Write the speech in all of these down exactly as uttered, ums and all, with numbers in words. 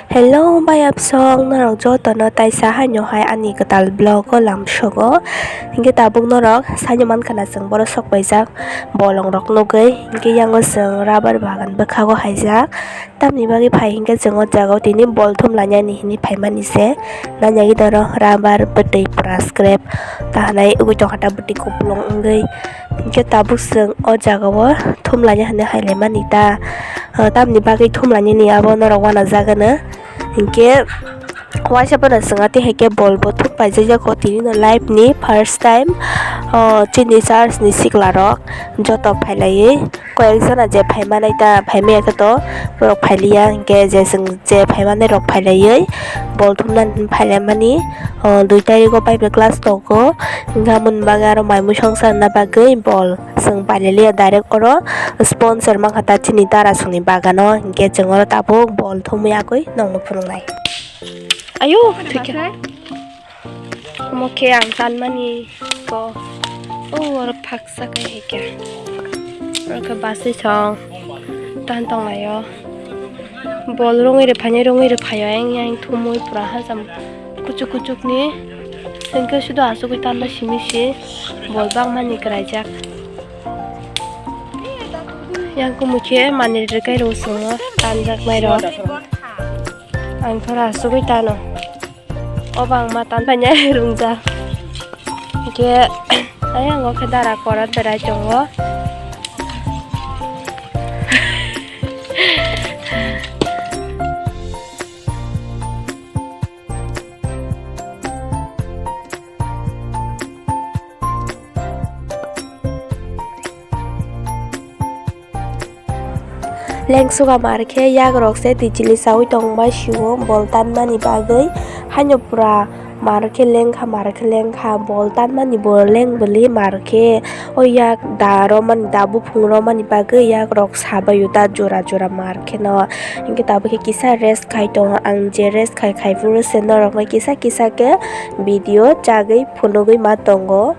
Hello, bayapsong, norok jotono taisa haino hai ani kwtal vlog o lamsogo. Hinkhe tabuk norok saino mankha na chwng borok sok paijak bolong rok nugwi. Hinkhe yango chwng rubber bagan bwkhago haijak. Tamni bagwi phai hinkhe chwng o jaga o tini bol thum lainani hinwi phaimani se. Nanya gwi doro rubber bwtwi pura scrap ta hanai ugwi tongkha ta bwtwi kupulung wngwi. Hinkhe tabuk chwng o jaga o thum laina hinwi hailaimani ta. Ah, tamni bagwi thum lainani abo norok uanajagano. Hinkhe waisa phano chwng atwi hai khe bol bo thum paijak ya kho tini no life ni first time. Oh, chini church ni sikla rok joto phailaiwi, koi ek jona je phaimanai ta phaimaya khe to borok phailiya, hinkhe je chwng je phaimanai rok phailaiwi bol thumnani hinwi phailaimani. Oh, dui tarikgo Bible class tongo, hinkhe amoni bagwi aro mai mui songsa rwna bagwi bol. Chwng pailaliya direct oro sponsor mankha ta chini darasongni bagano, hinkhe chwng oro tabuk bol thumwi agwi nongno phunuknai. Ayo, thwikhe. Omo khe ang tanmani ko. O oro phaksa khe hai khe. Oro khe baswi song tan tonglaio. Bol rwngwi rwphainai, rwngwi rwphaio, ayang ayang thumwi pura hajam kuchuk kuchukni. Hinkhe sudo asugwi tanna simi se bol bangmani kwraijak. Yang kumui khe manwi rwkai rw swngo tanjaknai rok. Ang khoro asugwi tano. O bangma tan painai rungjak. Hinkhe ayang o khe dara korat berai tongo. Lengsuga mar khe yak rok se twi chili chaui tong bai sio bol tanmani bagwi. Haino pura mar khe lengkha, mar khe lengkha, bol tanmani bo leng bwlwi mar khe. O yak da romani, da buphung romani bagwi yak rok sabaio da jora jora mar kheno. Hinkhe tabuk khe kisa rest khai tongo. Ang je rest khai khai phuru se norokno kisa kisa khe video chagwi phunugwi ma tongo.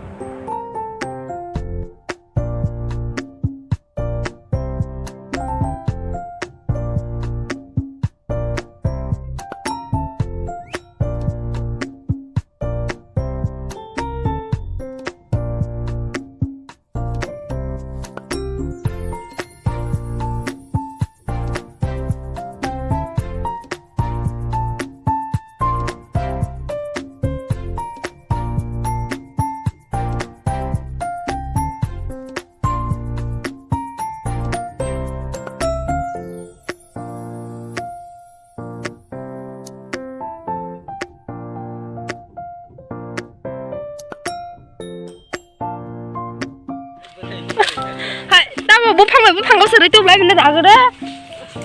Hai, tamo buphang bai buphang gosori tublai bini agre.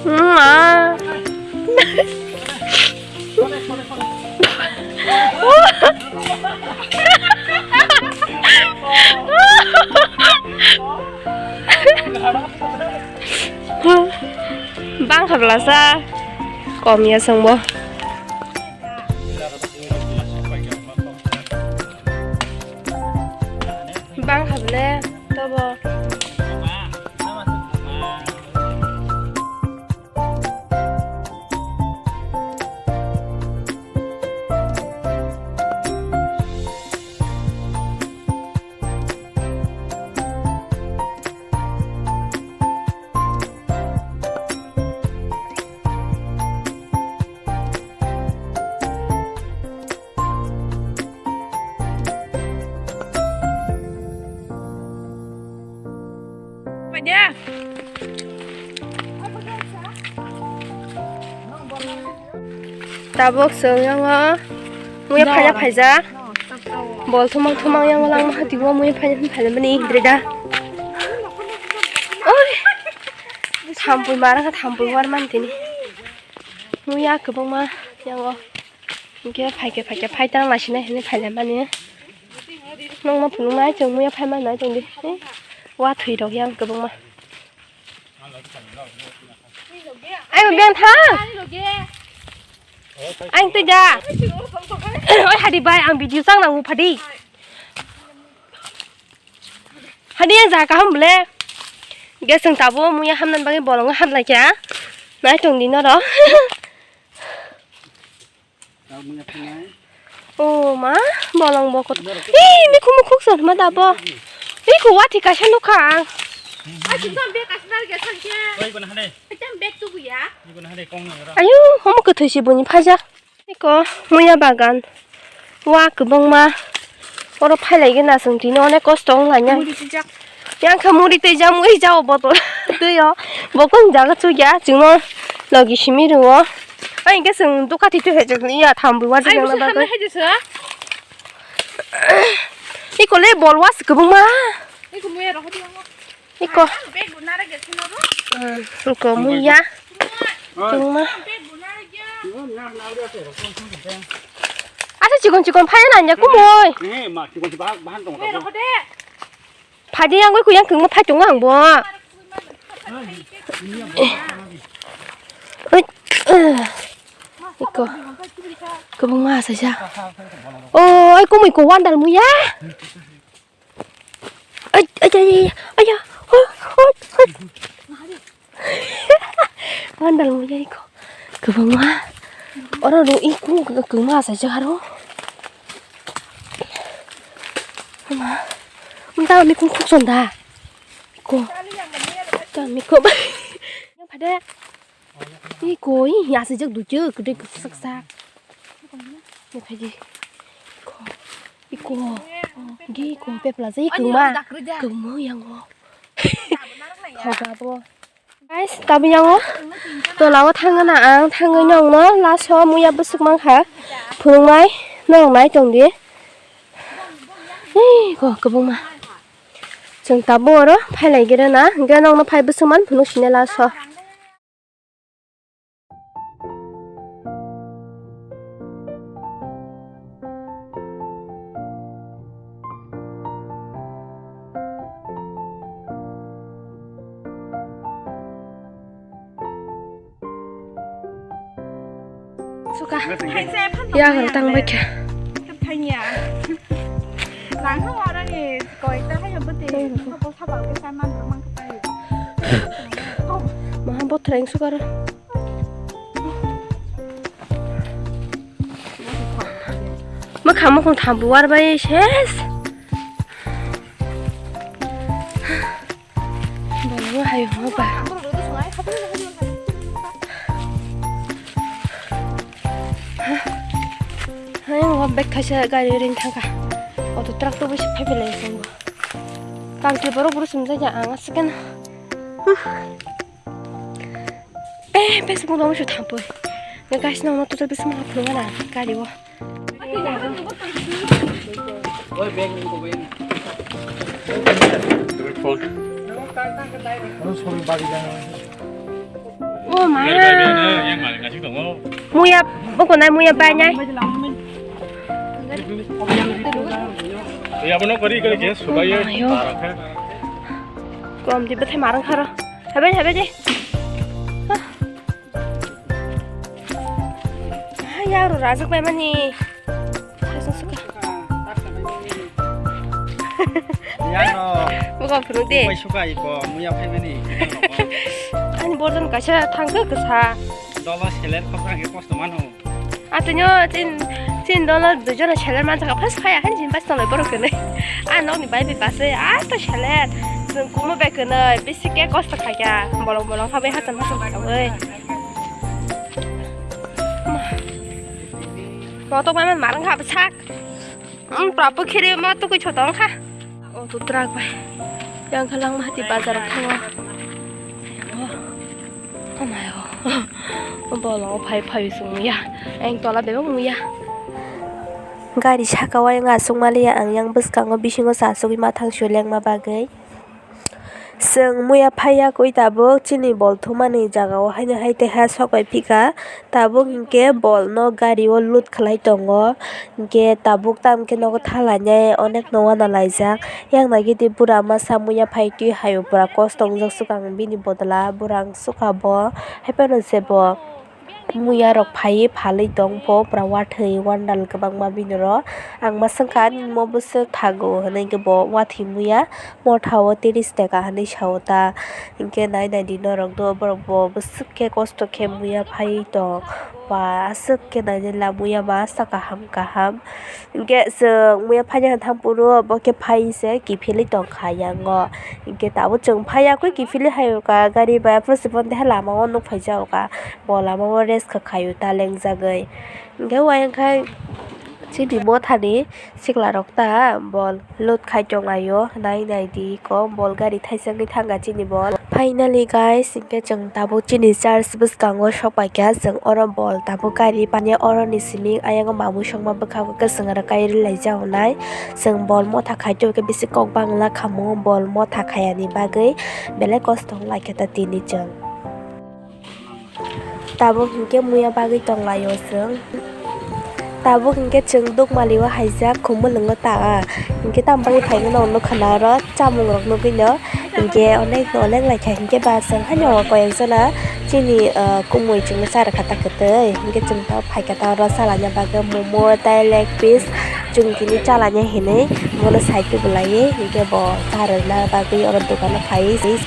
Ma. Bang kha bwlasa kom ya chwngbo. Bang kha bwle tobo. Tabuk chwng yango muya phaina phaijak. Bol thumang thumang yango langma hati bo muya phaina phaina mani hindri da. Oi. Thampui mara kha thampui war man tini. Muya kwbangma yango. Hinkhe phaikhe phaikhe phaitang naisina hinwi phailaimani. Nokno phunuknai chwng muya phaima nai tongdi. Wa thwi rok yang kwbangma. Ai beng thang. Ang twi da. Oi hadi bai ang video chang nang phadi. Hani ya ja kaham bole. Ge chwng tabuk muya hamnani bagwi bolongo hamlaikha. Nai tongdi norok. O ma, bolong bo kot. Ih, mikhu mukhuk son ma da bo. Ih, kuwa thi kaisa nukha ang. Ayu, homo kwthwi si buni phaja. Iko muya bagan. Wa kwbangma. Oro phailaigwi na chwng tino onek kosto wng lainai. Yang khe muri twi jam ui jao botol twi o. Bo kung jaga chukya chwngno logi simi rwo. Ai hwnkhe chwng duka thwi thwi hai chwng ya tham bui wa jagna bagwi. Iko le bol was kwbangma. Iko muya rok hodi yango. Iko. Bag bo nara ge sino ro. Hmm, iko muya. Kwbangma. Bag bo nara ge. Asa chikon chikon phai na nya kumoi. Eh, ma chikon chikon bahan tong. Muya rok hodi. Phadi yang oi kuyang kung ma phai tongo ang bo. Oi, eh. Iko. Kwbangma saisa. Oi, kumui ko wandal muya. Ai, ai, ai, ai, ai, ya. Hoi, hoi, hoi. Wandal muya iko. Kwbangma. Oro ro iko kwbangma saisa aro. Ama. Mta mi kung kuk sonda. Ko. Ta mi ko. Yang pada. Iko, ih, asijak dujuk, gede sak sak. Iko, iko, iko, pepla je, iko ma, iko ma yang o. Hoga bo. Guys, tabi yang o. Tola o thangna ang, thangwi nong no, last o muya bwswk mankha. Phunuknai, nong nai tong di. Ih, ko, kwbangma. Chwng tabuk oro phailai gere na, hwnkhe nokno phai bwswk man phunuk sini last o. Suka. Ya, tang baikha. Thanya. Rang ha warani koi ta hayo bete. Ko saba ke saman mang ka. Maha botreng sukar. Mwkhang mukhung thambu war bai ses. Bolo hai ho ba. Hai, o bag kaisa gari ring thangkha. Auto truck to bisi phai belai songbo. Kangtwi borok buru sumjak ya ang aswk khe. Eh, bes mo dong shu thampui. Nge guys, nong no tutor bisi mo phunga na gari o. O ma. Muya, buko nai muya bai nai. Abono kori kori ke subai. Ayo. Kom di bethai marang kharo. Habai habai de. Hai, ya, ro rajak bai mani. Hai, sung suka. Yano. Buka phuru de. Bai suka iko, muya phai mani. Ani bordan kaisa thangka kasa. Dolo seler khosrang ke kosto mano. Atunyo tin, tin dolo dujono seler manjaka first phaya han jin pas toloi borok kene. A nokni bai bai pasai, a to seler. Kumo bai kene, bisi ke kosto khaikya. Bolong bolong khabai hasan hasan khabai. Motok bai man marang kha bwsak. Prapu khiri ma tukui chotong kha. O tu truck bai. Yang khalang ma hati bazar thango. O mai o. Bolong phai phai sung ya. Eng tola bebak muya. Gari saka o yang asuk maliya ang yang bwskango bisingo sa asugwi ma thang sui lengma bagwi. Chwng muya phaiya kwi tabuk chini bol thumani jagao haino hai taiha sok bai phika, tabuk hinkhe bolno gario load khlai tongo, hinkhe tabuk tamokhe nogo thalainai onekno uanalaijak. Yang nagidi bura masa muya phai twi hai o pura kosto wngjak swkang bini bodola bura wng swkabo, haiphano je bo. Muya rok phaiwi phalwi tong bo pura wathwi wandal kwbangma bini oro. Ang ma swngkha nini mo bwswk thago hwnwi khe bo wathwi muya motha o tiris taka hwnwi sa o ta. Hinkhe nai nai di norok do borok bo bwswk khe kosto khe muya phaiwi tong. Ba aswk khe nainani la muya ma sa kaham kaham. Hinkhe chwng muya phaina thang phuru bo khe phai se kiphilwi tongkha yango. Hinkhe tabuk chwng phaiya khe kiphilwi hai o ka gari bai aphuru se bondi hai lama o nuk phai ja o ka. Bo lama o rest kha khaio ta lengjagwi. Hinkhe uayang khai chini mothani sikla rok ta bol load khai tong laio, nai nai di ko bol gari thaisa wngwi thangkha chini bol. Finally guys, hinkhe chwng tabuk chini church bwskango sok paikha, chwng oro bol tabuk gari panya oroni simi ayang mamwi songma bwkha o kwchwng rwkai rwlai jago nai. Chwng bol motha khai tongkhe bisi kok bangla khamu bol motha khayani bagwi belai kosto wnglaikha ta tini chwng. Tabuk hinkhe muya bagwi tonglaio chwng. Tabuk hinkhe chwng Dukmali o haijak Khumulwngo ta. Hinkhe tamo bagwi phaimano nukha na oro chamung rok nugwino. Hinkhe onek no onek laikha hinkhe ba chwng haino koyek jona chini, ah, kumui chwngno charwkha ta kwtwi. Hinkhe chwng ta phaikha ta oro chalaina bagwi momo tei leg piece chwng tini chalaina hinwi bono side o bwlaiwi hinkhe bo charwkna bagwi oro dukano phaiwi.